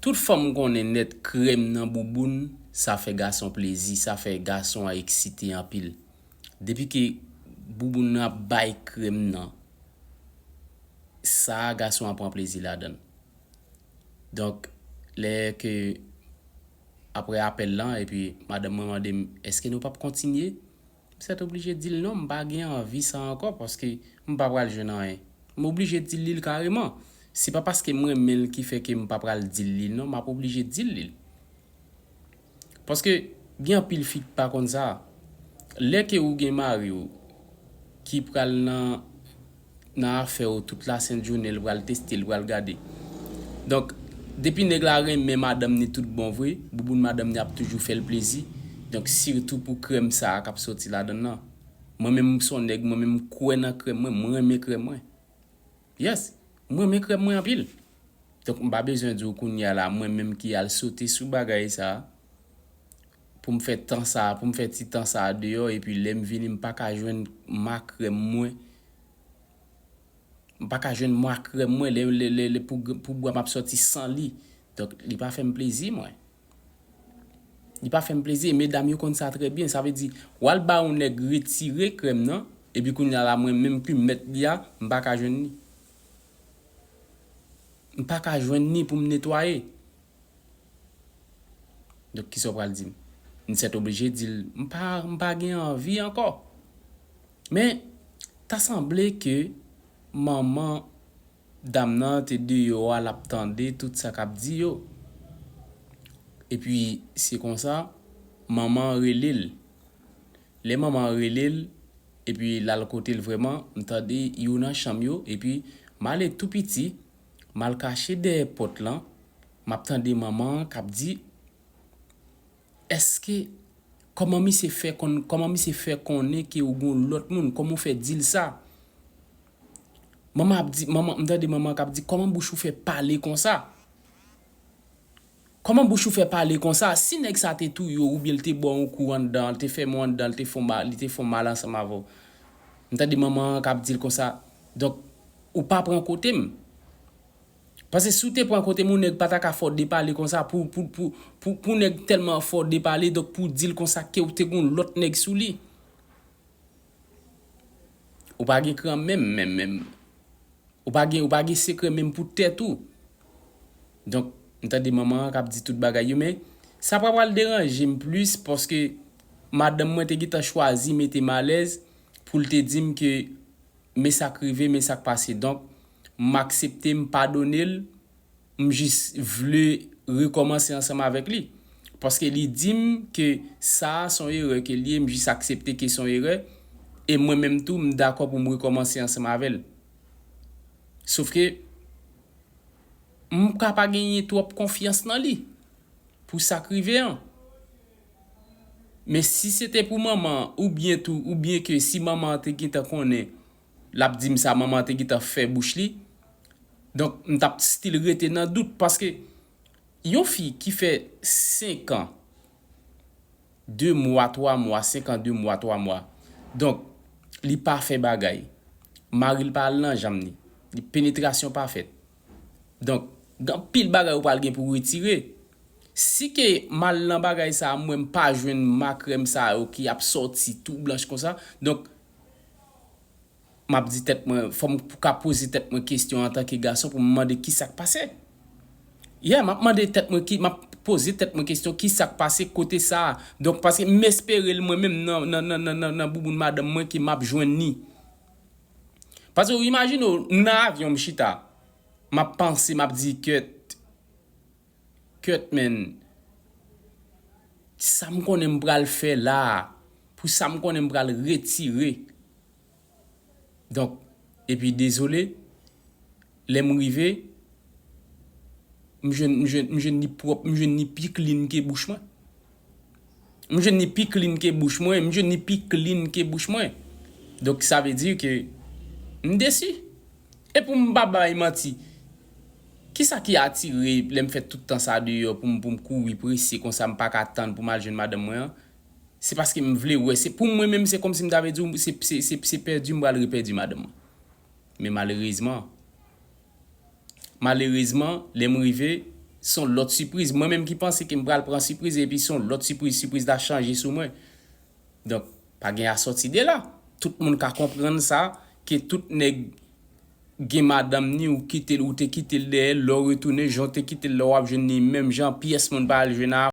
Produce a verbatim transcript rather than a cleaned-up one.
Tout fanm konnen nèt krèm nan bouboun, sa fè gason plezi, sa fè gason an eksite anpil. Depi ke bouboun nan ap bay krèm nan, sa gason an pran plezi ladan l. Donk, lè ke apre apèl lan, epi madanm mwen mande m, èske nou p ap kontinye? M sètoblije di l non, m pa gen anvi sa ankò, paske m pa pral jwenn anyen. M oblije di l li l kareman. Se pa paske m renmen l ki fè ke m pa pral di l li non, m ap oblije di l li. Paske gen anpil fi ki pa konn sa. Lè ke ou gen mari w ki pral nan, nan afè w tout lasent jounen, l pral teste, l pral gade. Donk, depi nèg la renmen madanm ni tout bon vre, bouboun madanm ni ap toujou fè l plezi. Donk, sitou pou krèm sa a k ap soti ladan l nan. Mwen menm, m se yon nèg, mwen menm, m kwè nan krèm mwen, mwen renmen krèm mwen. Yes, mwen renmen krèm mwen anpil. Donk, m pa bezwen di w kounye a la, mwen menm ki al sote sou bagay sa a, pou m fè tan sa a, pou m fè ti tan sa a deyò, epi lè m vini, m pa ka jwenn ma krèm mwen, m pa ka jwenn ma krèm mwen, lè, lè, lè, lè pou, pou bwa m ap sòti san li. Donk, li pa fè m plezi, mwen. Li pa fè m plezi, e medam yo konn sa trè byen. Sa vle di, w al ba yon nèg retire krèm nan, epi kounye a la, mwen menm ki mèt li a, m pa ka jwenn li. M pa ka jwenn ni pou m netwaye. Donk, kisa w pral di m? M sètoblije di l, m pa, m pa gen anvi ankò. Men, ta sanble ke manman dam nan te deyò a, l ap tande tout sa k ap di yo. Epi, se konsa, manman an rele l. Lè manman an rele l, epi l al kote l vrèman, m tande yo nan chanm yo, epi m ale tou piti, m al kache dèyè pòt lan, m ap tande manman an k ap di, èske, kòman misye fè konn, kòman misye fè konnen ke ou gon lòt moun, kòman w fè di l sa? Manman ap di, manman, m tande manman an k ap di, kòman bouch ou fè pale konsa? Kòman bouch ou fè pale konsa? Si nèg sa te touye w, oubyen l te ba w yon kou anndan, l te fèmen w anndan, l te fè w mal, li te fè w mal ansanm avè w. M tande manman an k ap di l konsa, donk, ou pa pran kote m. Paske si w te pran kote m, yon nèg pa ta ka fè w depale konsa, pou, pou, pou, pou, pou nèg tèlman fè w depale, donk, pou w di l konsa ke w te gon lòt nèg sou li. Ou pa gen kran menm, menm, menm. Ou pa gen, ou pa gen sekrè menm pou tèt ou. Donk, m tande manman an k ap di tout bagay yo, men sa pa pral deranje m plis paske madanm mwen te gentan chwazi mete m alèz pou l te di m ke men sa k rive, men sa k pase. Donk, m aksepte, m padone l, m jis vle rekòmanse ansanm avèk li. Paske li di m ke sa a se yon erè ke l ye, m jis aksepte ke se yon erè, e mwen menm tou, m dakò pou m rekòmanse ansanm avè l. Sof ke m ka pa genyen twòp konfyans nan li pou sa k rive an. Men si se te pou manman an, oubyen tou, oubyen ke si manman an te gentan konnen, l ap di m sa, manman an te gentan fè bouch li, donk, m t ap still rete nan dout, paske yon fi ki fè senk an, de mwa, twa mwa, senk an, de mwa, twa mwa. Donk, li pa fè bagay. Mari l pa al nan janm ni. Li penetrasyon pa fèt. Donk, gen anpil bagay ou pral gen pou retire. Si ke m al nan bagay sa a, mwen m pa jwenn makrèm sa yo ki ap sòti tou blanch konsa. Donk, m ap di tèt mwen, fò m ka poze tèt mwen kesyon antanke gason pou m mande kisa k pase. Yeah, m ap mande tèt mwen ki, m ap poze tèt mwen kesyon kisa k pase kote sa a. Donk, paske m espere l mwen menm nan, nan, nan, nan, nan, nan bouboun madanm mwen ke m ap jwenn ni. Paske w imajine w, m nan avyon m chita, m ap panse, m ap di kèt, kèt, men, sa m konnen m pral fè la a, pou sa m konnen m pral retire. Donk, epi dezole, lè m rive, m jwenn, m jwenn, m jwenn ni pwòp, m jwenn ni pi clean ke bouch mwen. M jwenn ni pi clean ke bouch mwen, m jwenn ni pi clean ke bouch mwen. Donk, sa vle di ke m desi. E pou m pa bay manti, kisa ki atire lè m fè tout tan sa deyò pou m, pou m kouri prese konsa, m pa ka tann pou m al jwenn madanm mwen an? Se paske m vle wè. Se pou mwen menm, se kòmsi m ta vle di w, se, se, se, se pèdi m pral repèdi madanm mwen. Men malerezman, malerezman, lè m rive, se yon lòt sipriz. Mwen menm ki panse ke m pral pran sipriz, epi se yon lòt sipriz, sipriz la chanje sou mwen. Donk, pa gen asòti de la. Tout moun ka konprann sa, ke tout nèg gen madanm ni, ou kite l, ou te kite l dèyè, lè w retounen, jan w te kite l lè w ap jwenn ni menm jan, pyès moun pa al jwenn a